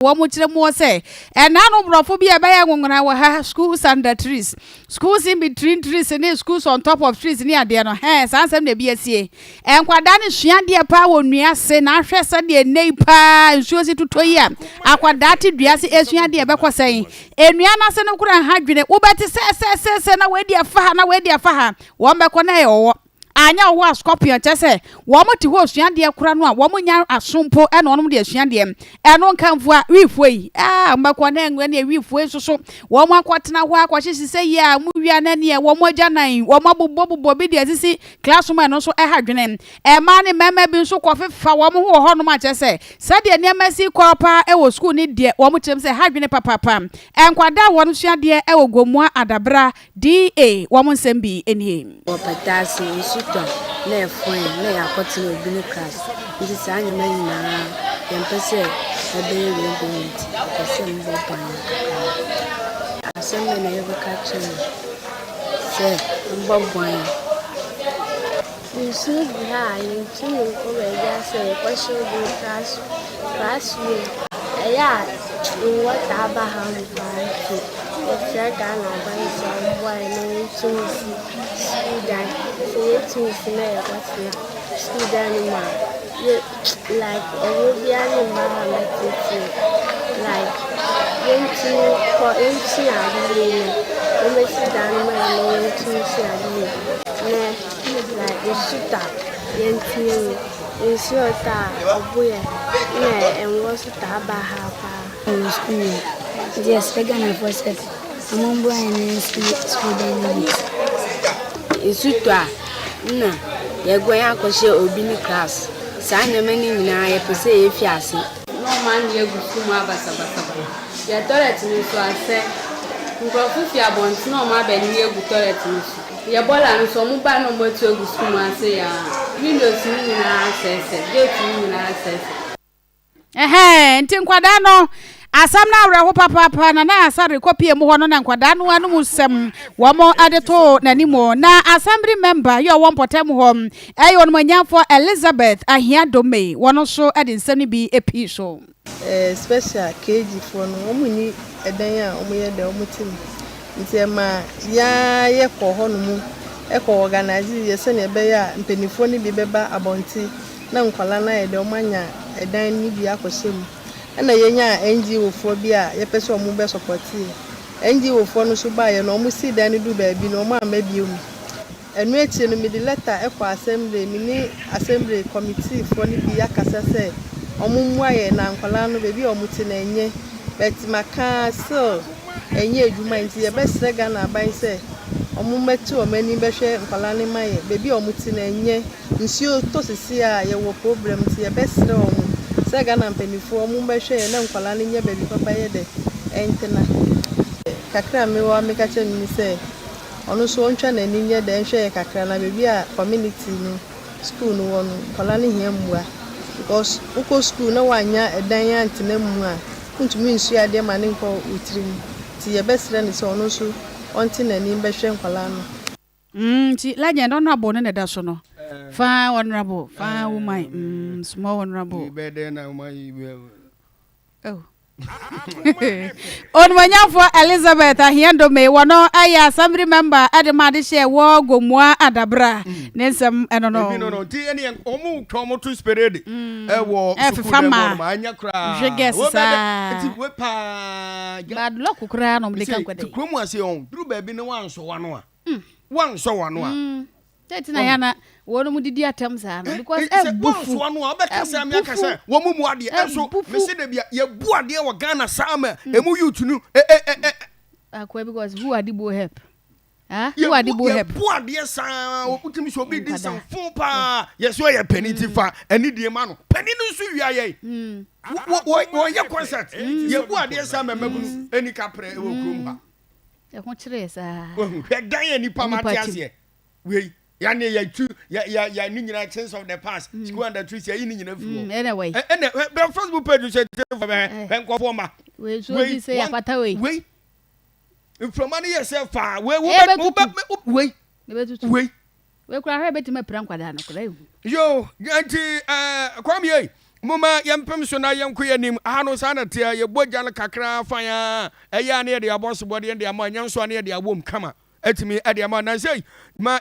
Wɔkyerɛ mu hɔ sɛ, Ɛnã no borɔfo bi a ɛbɛyɛ nwonwona wɔ ha, schools under trees, schools in between trees ne schools on top of trees ne adeɛ no, hɛn, saa nsɛm na ebi asie. Nkwadaa no sua adeɛ paa wɔ nnua ase, na ahwɛ sɛdeɛ nnɛ yi paa nsuo si totɔ yi a, akwadaa te dua ase esua adeɛ ɛbɛkɔ sɛn? Nnua no ase no koraa nha dwene, wobɛte sɛ sɛ sɛ sɛ na wɔadi afa ha na wɔadi afa ha, wɔn bɛkɔ na ɛyɛ ɔwɔ. Anyɛ ɔwɔ a scorpion kyerɛ sɛ wɔn te hɔ resua adeɛ kora no a wɔn nya aso mpo na wɔn de asua adeɛ. Ɛno nkamfo a wifoɔ yi ah wɔn bɛkɔ na ɛnɛ wifoɔ yi nso so wɔn akɔtena hɔ akɔhyehye sɛ yie a wɔn wia na neɛ wɔn agya nan wɔn abobɔ bobɔ bi de asisi classroom a ɛno nso ɛha dwene. Mmaa ne mmarima bi nso kɔfefa wɔn ho wɔ hɔnom a kyerɛ sɛ sɛdeɛ nneɛma si kɔ paa wɔ sukuu ne deɛ wɔn kyerɛ mu sɛ ɛha dwene papaapa. Nkwadaa a wɔn sua adeɛ wɔ Gomoa Adabra DA wɔn nsɛm bi nie. Wɔ pɛtɛ ase, nsu tɔ a, na ɛfoa yɛn, na yɛakɔtena obi ne kra so. Nti saa nneɛma yi nyinaa, yɛmpɛ sɛ ɛbɛyɛ wei bio nti, yɛpɛ sɛ mobɔ yɛn kakra. Asɛm bɛn na yɛbɛka akyerɛ no sɛ ɔmbɔboa yɛn? Nsuo gu ha a, yɛntumi nkɔ baabiara sɛ yɛkɔhyɛ obi class classroom. Ɛyɛ a nwɔ taa ba ha mu paa nti yɛsrɛ Ghana aban sɛ ɔmmoa yɛn na yɛntumi nsi sukuu dan. Sɛ yɛtumi si na yɛkɔtena sukuu dan no mu a, yɛ like ɔwɔ biara ne mma ha mmɛteetee like yɛntumi kɔ yɛnsua ade yie no, wɔmmɛsi dan no ma yɛn na yɛntumi nsua ade yie. Na like nsu tɔ a, yɛntena mu. Nsuo retɔ a, ɔbo yɛn na nwɔ nso taa ba ha paa. Wɔ sukuu mu nti yɛsrɛ Ghanafoɔ sɛ ɔmo mboa yɛn na yɛnsi sukuu dan no bi. Nsu tɔ a, nna yɛguan akɔhyɛ obi ne class. Saa nneɛma no nyinaa yɛpɛ sɛ yefi ase. Na ɔma anwea gu fam ara basabasaba. Yɛ toilet no nso asɛe. Nkurɔfo fi abɔnten na wɔabɛnoa agu toilet no so. Yɛ bɔɔla no nso, wɔba na wɔatu agu sukuu mu ase yaa. Windows no nyinaa asɛesɛe, gate no nyinaa asɛesɛe. Ɛhɛɛ, nti nkwadaa no, asɛm no awerɛho papaapa, na na Asa rekɔpie mu hɔ no na nkwadaa no anom nsɛm wɔn de too n'anim. Na Assembly member yi a ɔwɔ mpɔtam hɔ yɛ Onimuonyamfoɔ Elizabeth Ahia Domey, wɔn nso de nsɛm no bi pii so. Special KG foɔ no wɔn nni ɛdan a wɔn yɛ dɛ wɔn te mu nti ɛma yaa yɛ kɔ hɔ nom kɔ organise yɛ sɛnea ɛbɛyɛ a mpaninfoɔ no bi bɛba abɔnten na nkwadaa no ayɛ dɛ wɔn anya ɛdan no bi akɔhyɛ mu ɛna yɛ nyaa NGO foɔ bi a yɛpɛ sɛ wɔn bɛ sɔpɔte yɛ NGO foɔ no nso baayɛ no wɔn sii dan no duru baabi no wɔn amma bio mu. Ɛno akyire no, mede lɛta kɔɔ asɛmble, me ne asɛmble kɔmitiifoɔ no bi akasa sɛ wɔmmoa yɛn na nkwadaa no baabi a wɔte no ɛnyɛ, but maka ara still ɛnyɛ adwuma nti yɛbɛsrɛ Ghana aban sɛ wɔmmɛto wɔn ani bɛhwɛ nkwadaa no ma yɛn, baabi a wɔte no ɛnyɛ, nsuo tɔ seesei a yɛwɔ problem nti yɛbɛsrɛ wɔn sɛ Ghana mpaninfoɔ wɔmmɛhwɛ yɛn na nkwadaa no nyɛ baabi papa yɛ dɛ ɛntena. Kakra a mewɔ a meka kyerɛ no ne sɛ Ɔno nso ɔntwa n'ani nyɛ dɛ nhwɛ yɛ kakra na baabi a community no school no wɔ no nkwadaa no hia mmoa because wokɔ school na woannya ɛdan antena mu a wontumi nsua adeɛ ma no nkɔ wo tirim nti yɛbɛsrɛ no sɛ ɔno nso ɔnte n'ani mbɛhwɛ nkwadaa no. Mm nti legend honourable no na ɛda so no fine honourable fine woman mm small honourable. Oh. Onimonyamfoɔ Elizabeth Ahiandome wɔno yɛ assembly member de ma adehyeɛ wɔ Gomoa Adabra mm. ne nsɛm ɛno no. Ebi no no nti ɛne wɔn twa wɔn to sperede mm. ɛwɔ sukuu dɛm hɔ nom anya koraa. Hwɛ gɛs saa. Nti we paa. Bad luck koraa na wɔn de ka nkɔda yi. Kurom ase wɔn duru baabi na wɔn ansɔ wɔn ano a. Wɔn ansɔ wɔn ano a. Sɛ ti na ya na wɔn didi atɛm saa no because ɛbufu. Wɔn ano a ɔbɛka sɛ mi aka sɛ wɔn mu mu adeɛ ɛnso mesi de bia yɛ bu adeɛ wɔ Ghana saa ma emu youth no ɛ ɛ ɛ ɛ. Akwa because who adibo help? Ah, who adibo help? Yɛ bu adeɛ saa wotumi sɛ obi di nsɛm fun paa yɛ sɛ ɔyɛ panin ti fa ɛni die ma no panin no nso wia yɛ wɔyɛ concert yɛ bu adeɛ saa ma mmabunu ɛni kaprɛ ɛwɔ kurom ha. Ɛho kyerɛ saa. Hwɛ dan yɛ nipa ma te aseɛ. Wei ya ne yɛ tu yɛ yɛ yɛ ne nyinaa chains of the past mm. school under trees yɛ yi ne nyinaa firi hɔ. Mm, ɛnna wei. Ɛnna bɛ Facebook page sɛ te fɛ bɛ bɛ nkɔfoɔ ma. Wei nso bi sɛ yapata wei. Wei nframa no yɛ sɛ faa wei wo bɛ wo bɛ wei wei. Wei kura hwɛ bɛtumi apira nkwadaa no kura ehu. Yo nti ɛɛ Kwame yɛ. Momma yɛmpem so na yɛnkɔ yɛn anim. Aha no, saa na ɛteɛ. Yɛbɔ gya no kakra fann a, ɛyɛ a na yɛde abɔ sobɔdeɛ de ama, ɛnyɛ nso a na yɛde awom kama atumi de ama. Na sei, ma.